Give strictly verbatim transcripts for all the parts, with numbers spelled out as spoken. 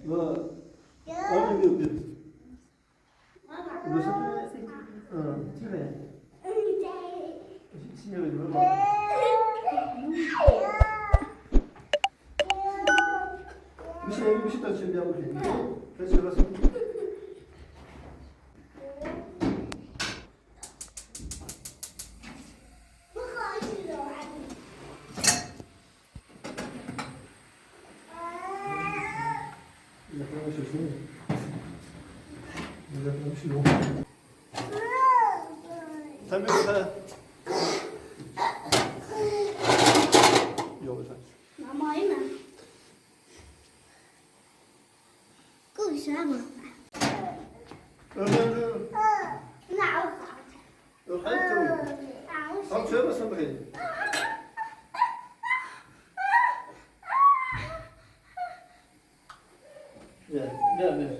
Ва, алло, алло, алло. Бусагьат, гьа, тихо. Синявый, ва. Бир шей, бир шей тартышам, я, бир шей. Тартышам. Sen bir kere. Yok efendim. Mama, yeme. Kuş ama. Öyle, öyle, öyle. Ne o? Yok, hayır, tamam. Tamam, söyle sen bakayım. Gel, gel, gel.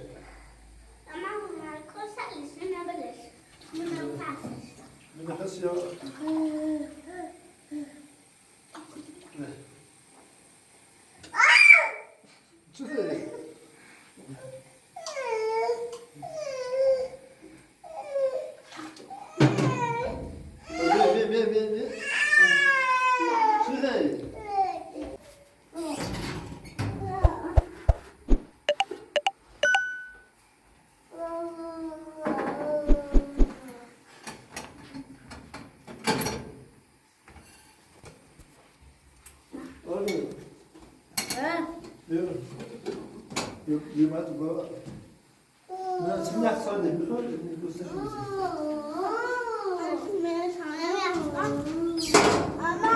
Tamam, bunları koysa üstüne bilir. Bunları kalsın. Bir nefes ya. Ver. Çık hele. Ver, ver, ver, ver, ver. Çık hele. Oğlum. He? Yok. Yok, yok, hadi baba. Ne, şimdi yap, sen de bir sor, bir göster şunu bize. Ama,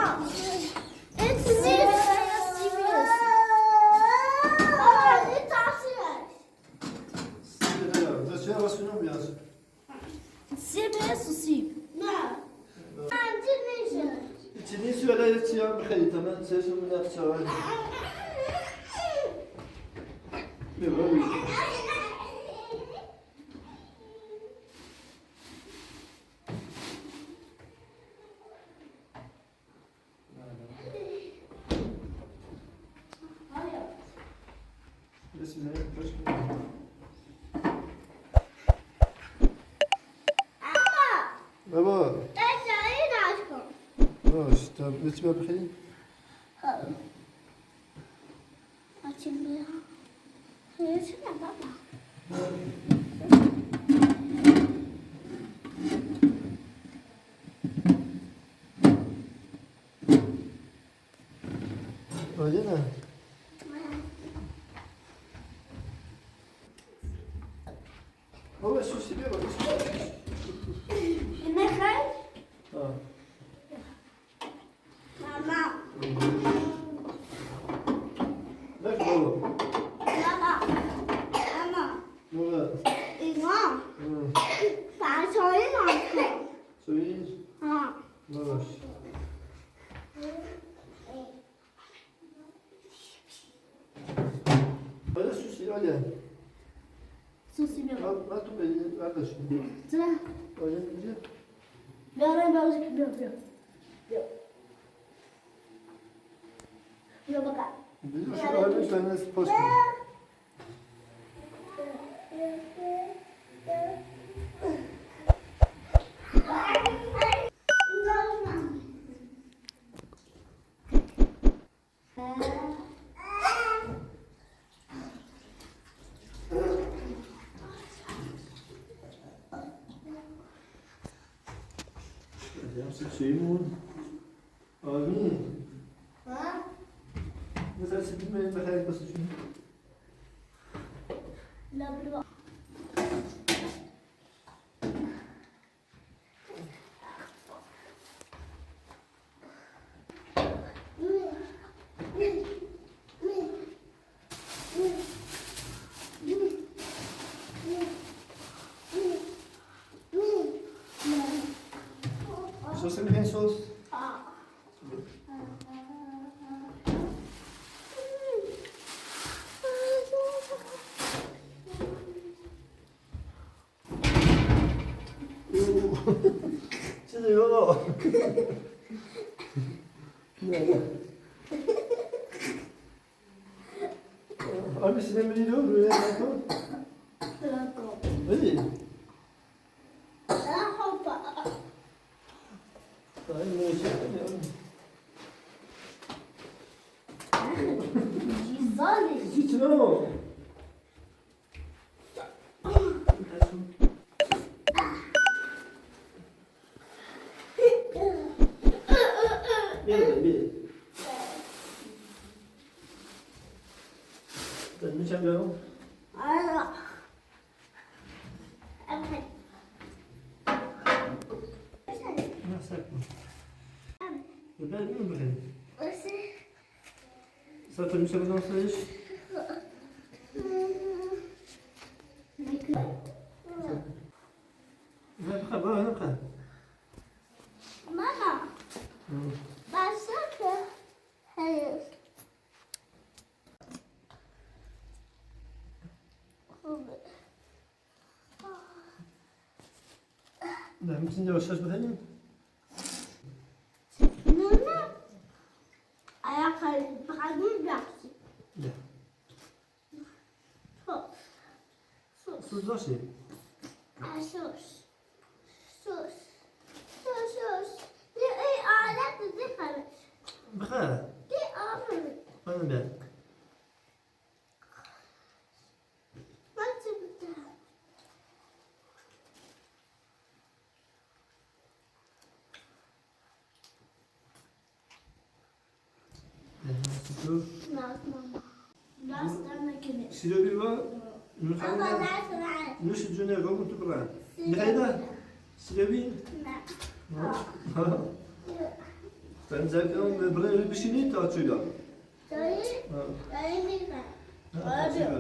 it's serious, serious. Baba, it's serious. Size ben susayım. Ne? Bence neyse. İçini söyle, içi ya, bir şey, tamam, sen şimdi ne yapacaksın? Yok, öyle. Baba. Hoş, tamam. İç bir bakayım. Açılmıyor. Söylesene baba. Öyle mi? Baba, su seviyor bak. Yemek ver. Ha. Mama. Ver baba. Mama. Mama. Baba. İmam. Hı. Ben söyleyeyim artık. Söyleyeyim. Ha. Baba. Hadi sushi, hadi. Sushi mi? Al, al, tut elini, ver de şunu. Sıra. Hadi, hadi. Yok, ben, ben, yok, yok, yok. Yok. Yok, bak. Bizim şu ayrı bir tane spor. Yapsın şeyim o. Abi. Ha? Mesela siz bilmeyin, ben hayır basıyorum. La, la. Sos, sen sos. Siz de yok. Abi, سیزین بیری دور، بورایا باخین. Dragon. Ey. Aa, hoppa. Ay, ne şey ya? Güzel. Sütün o. Gel, gel, gel. Sen ne çekiyorsun? Nasıl? Ben bilmiyorum. Sen film çekmeden sonra hiç. Ne kadar, ne kadar? Mama. Hı. Başka. Hayır. Ne, bütün yavaş yavaş bakayım. Mama. Ayakkabı, bakayım, bıraksın. Ya. Sus. Sus. Sus, sus. Aa, sus. Sus. Sus, sus. Bir, ey, alet de çıkarır. Bakar. Bir ağır. Hadi be. Bak şimdi. Ага, супер. Нас, мама. Нас там накинули. Серёга, ну, мама, нас, нас. Ну, что, Джуниор, как он тут брал? Серёга. Не хайда? Серёга? Да. Ну? Да. Ага. Да. Там за окном, э, брали пищевик, а чё, да? Ага. Да. Ага, а чё, да?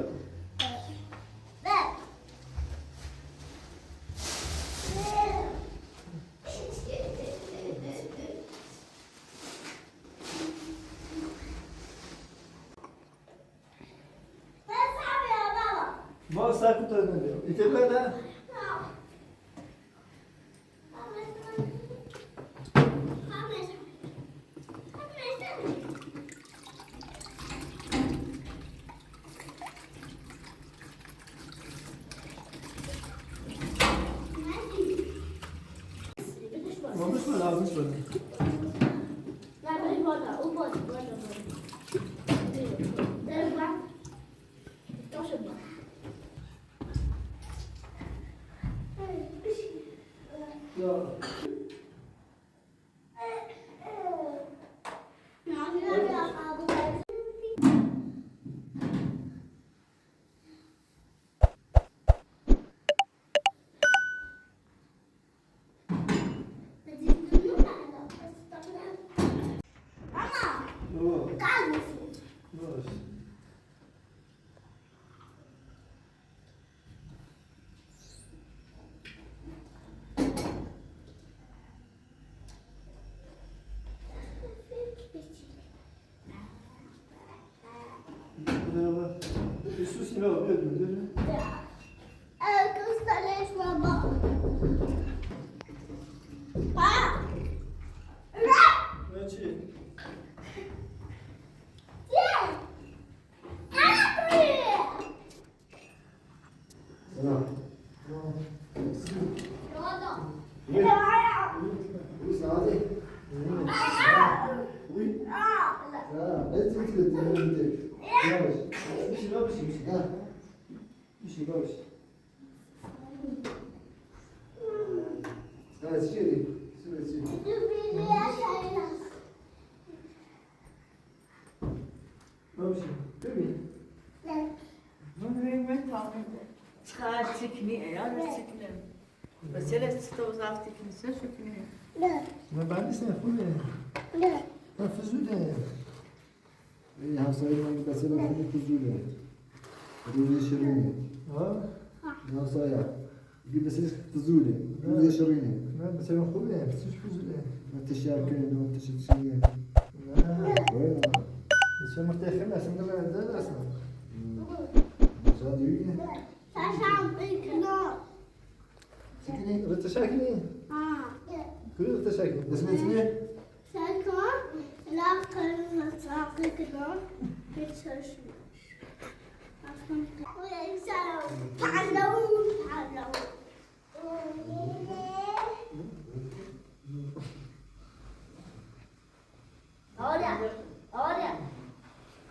Да. Бу сакыт оьзюне. Итеклер де. Olmuş mu? Lazım söyle. Ya. Tamam. Tamam. Kalmasın. Tamam. Иисус тебя убьёт, не веришь? Да. Э, кристаллическая бомба. Па! Значит. Где? Ана, привет! Бабушка, куми. Ну, не, не, там. Чыгар, чекни, я, чекни. Бесиле, что завтра не все, чекни. Ну, бабушка, куми. Ну, физули. Эй, همسایه من بسیار خوبی فضوله. روزی شیرینی. ها؟ همسایه. بیر بسیار فضوله. روزی شیرینی. نه، بسیار خوبی، بسیار فضوله. من تشکر ائدیرم، تشکر ائدیرم. نه. بویورون. بسیار متشکرم، اصلینده بئله دئییل اصلینده. هوم. گؤزل دئییل کی. چکینی، رتشکینی. ها. قوی رتشکینی. اسمین نه؟ سن کن، لا قرمزی ساقی کدام. هئچ چالیشمیر.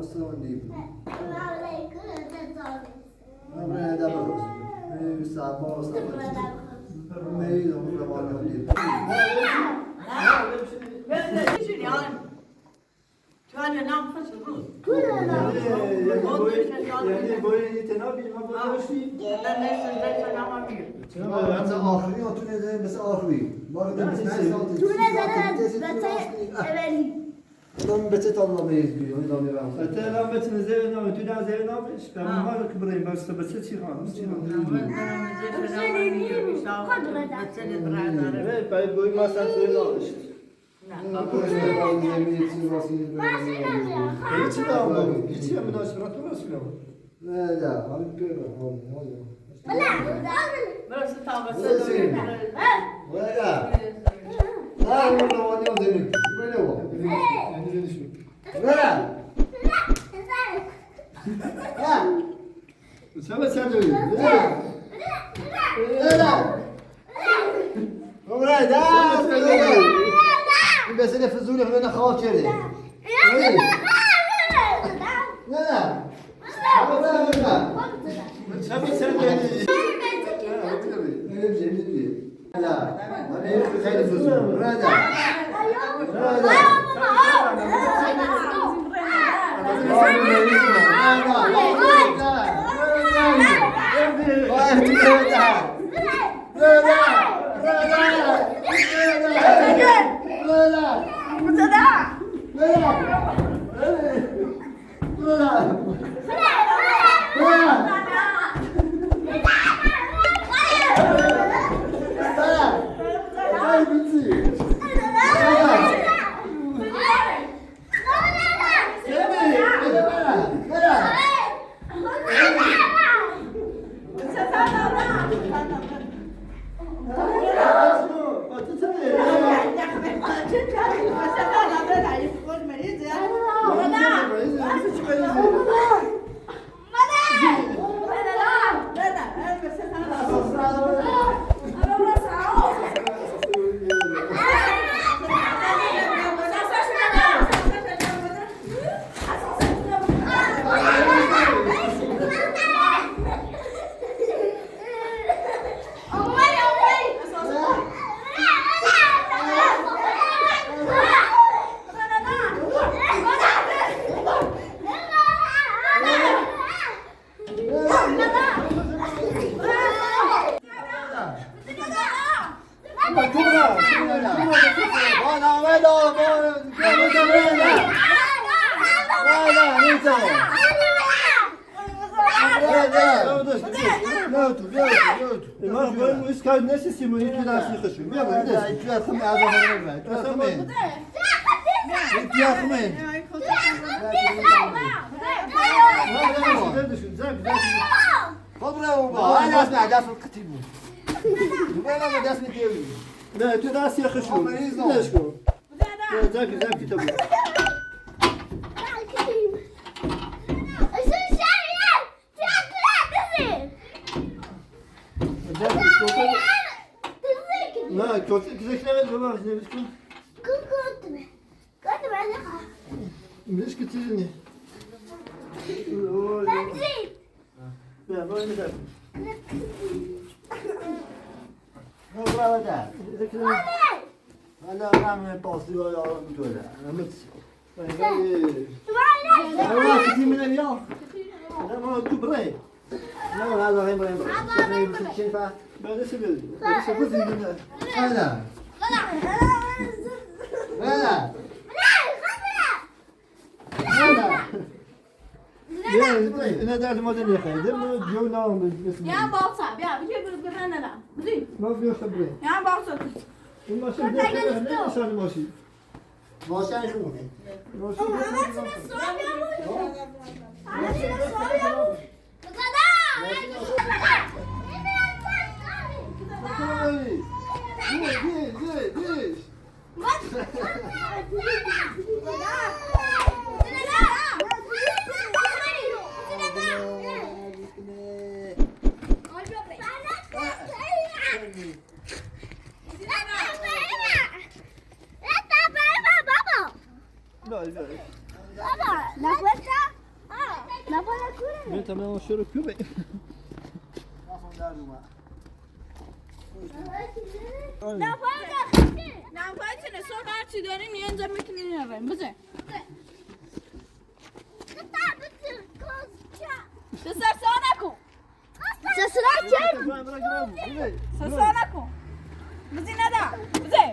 آبی سلام دئییم. من بورایا دا باخیرام. ائ، ساغ اول، ساغ اول. من ده روانی دئییم. من ده ایشین یعنی. تو هله نه یاپیرسان، روز؟ یعنی، یعنی بویون، یعنی بویون یئتن آبی، من بویون یاشلی. من نه ایسته‌ییرسن، آمما بیر. آنجاق آخیری، او تو نئجه، مثلا آخیری. باخ، تو نئجه، بچه، ائولی. آدام بچه آنلامیر، بیر، اونو دا آنلامیر. حتی الان بچه‌نین زئوینی آلمیر، دونن زئوینی آلمیر. من ها. بونلار کی، بوراییم، بس دا بچه چیخارمیش، چیخارمیش. ها، بس دا بچه چیخارمیش، بچه ده برادری. ائوت، بای، بویون ماسان زئوینی آلمیشدی. نه، بابا. هئچ ده آلمادیم. هئچ ده مناسبت اولماسین یا. نه، نه، آبی، بیر باخ، آبی، آبی. بوراسی تاواسا. بوراسی. بورایا. ها، بورادا وار، نه اولدو؟ بئله وار. بئله. ها. سن، سن ده اؤل. بئله. بئله. بورایا دا. بیر بئله فضولی، بئله خاک یئری. نه، نه. سن، سن ده اؤل. ائله بیر شئی، ائله بیر شئی. بورادا. بورادا. بورادا. بورادا. بورادا. بورادا. بورادا. بورادا. بورادا. بورادا. بورادا. بورادا. نه، نه، نه، نه، نه، نه، نه. ائ، باخ، بو ایسکار نه سیستمی، ایکی دنه سیخیشیم. بیر دنه، بیر دنه. ایکی یاخین آز آدام وار، ایکی یاخین. ایکی یاخین. نه، نه، نه. قوی بورا، قوی بورا. آی، دستینی، دستینی قیتیب بو. بو نه، دستینی دئییل. نه، تو داها سیخیشیم. آمما ایزله. نه، نه، نه، نه، نه، نه. نه، کؤتور، گؤزل نه وئر، بابا، بیزه بیز کؤتور. بیز کؤتورونو. اوی. یا، بو نه ده؟ نه، بورا دا. هله، هله، من پاسلی آیاغیم بو جوره. هله. هله، هله، هله، هله، هله، هله، هله. هله، هله، هله، هله. بابا، بابا. هله. هله. هله. نه دردیم او دا نه خیلی. بو گؤی نه اولدو؟ یا، باخ سن، یا، بیر، بیر، بیر، نه، نه، نه. بو دئییل. نه یوخسا بو؟ یا، باخ سن. بو ماشین نه، نه، نه، نه، نه، ماشین؟ ماشین شو نه؟ ماشین. بابا، la puerta. Ah, la puerta. Mira, también vamos a hacer el cube. La puerta. نه، باید چنه، سو هر چی داریم، یه اینجا می‌کنیم، یه بریم. بزن. سر سر نکن. سر سر نکن. سر سر نکن. بزن ندا. بزن.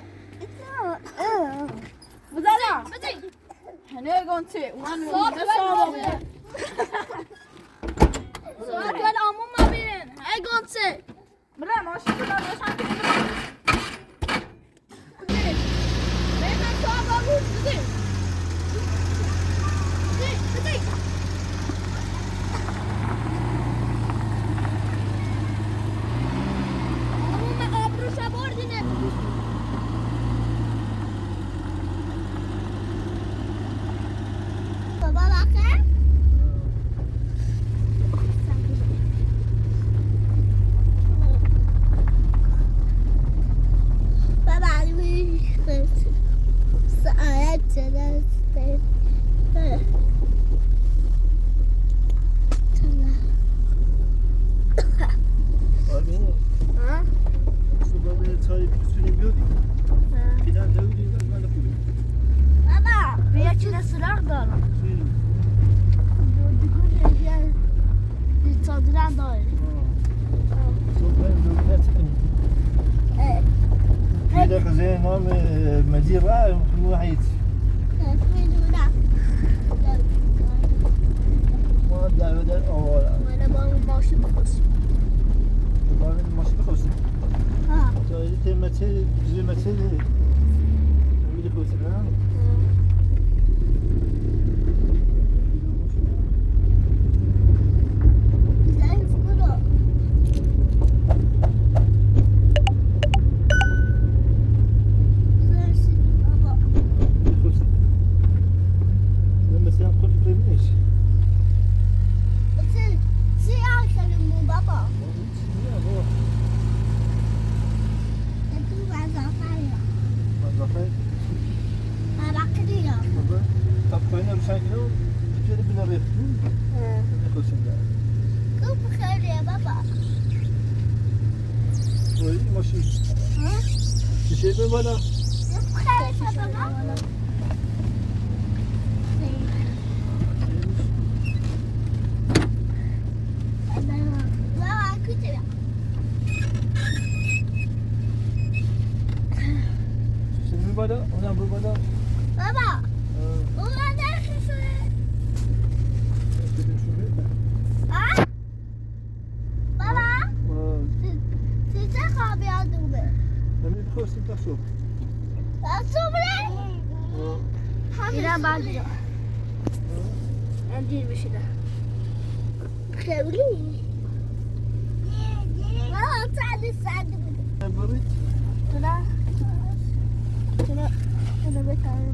بزن ندا. هنه گونچه. اولان، نه صاحب؟ ساعت ول آمون ما بیرین. هی گونچه. برا، ماشین برا، ماشین برا. بزن. بزن، ساعت ول، بزن. بزن، بزن. آمون ما آبروشا بردینه. بابا، باخین. بابا، ساعت چنده؟ آبی، ها؟ صبح بیر چای، بیر سویو بیردیم. ها. بیر دنه ده بیردیم، من ده خوردوم. بابا، بیر ایکی ده سیراق داریم. سویو. دو، دو گون ده بیر چادیرا داییم. ها. ها. صبح بیر چای. ائه. بیر ده خزه نام، ائه، مدیر وار، بو هئچ. ما دروده آواره. مانا بابا ماشین بخواسیم. بابا ماشین بخواسیم. ها. تا ایدی ته مچه، بیزی مچه ده. اونو بخواسیم، ها؟ ها. گؤزل فیکیر او. گؤزل فیکیر، بابا. من مثلا قلت بريميش. مثلا، شي عشان مو بابا. يا بابا. انتو مزافية. مزافية؟ بابا كده. بابا. طب خلينا مشان كده ونجرب نروح. ها. نروح وسنجار. كم بخير يا بابا؟ وي، ماشي. ها؟ شي شي بابا لا. كم بخير يا بابا؟ سن بیر بالا، اونا بیر بالا. بابا، ها. اونا دا شوشو. ها؟ Nasıl bile? Yine bak. Ben değil bir şey de. Sevgili. Aa, sen de, sen de. Bura. Şöyle, şöyle bir tane.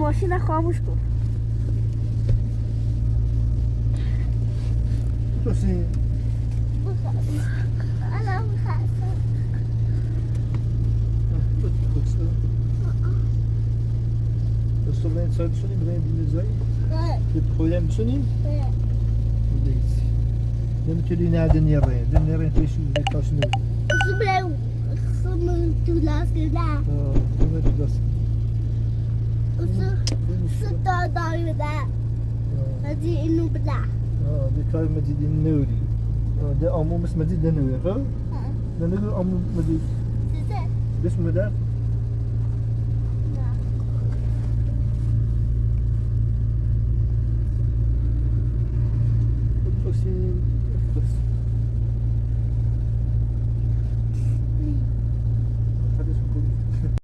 ماشین خاموش کن. تو سی. بخواب. الان می‌خواستم. بس تو بلند ساعت شنی، بلند بیلزایی. بله. یه پایان شنی؟ بله. بیلزایی. نمی‌تونی نه دنیا ره، دنیا ره پیش می‌ره، کاش نمی‌ره. خب، بله. خب، من تو لاس نه. آه، خب، تو لاس. خب، خب، خب. ستاره داره. آه. از اینو بده. آه، بیکار مجید نوری. آه، ده آمو بس مجید نوری، ها؟ ها. نه نوری آمو مجید؟ سیزه. بس مدر؟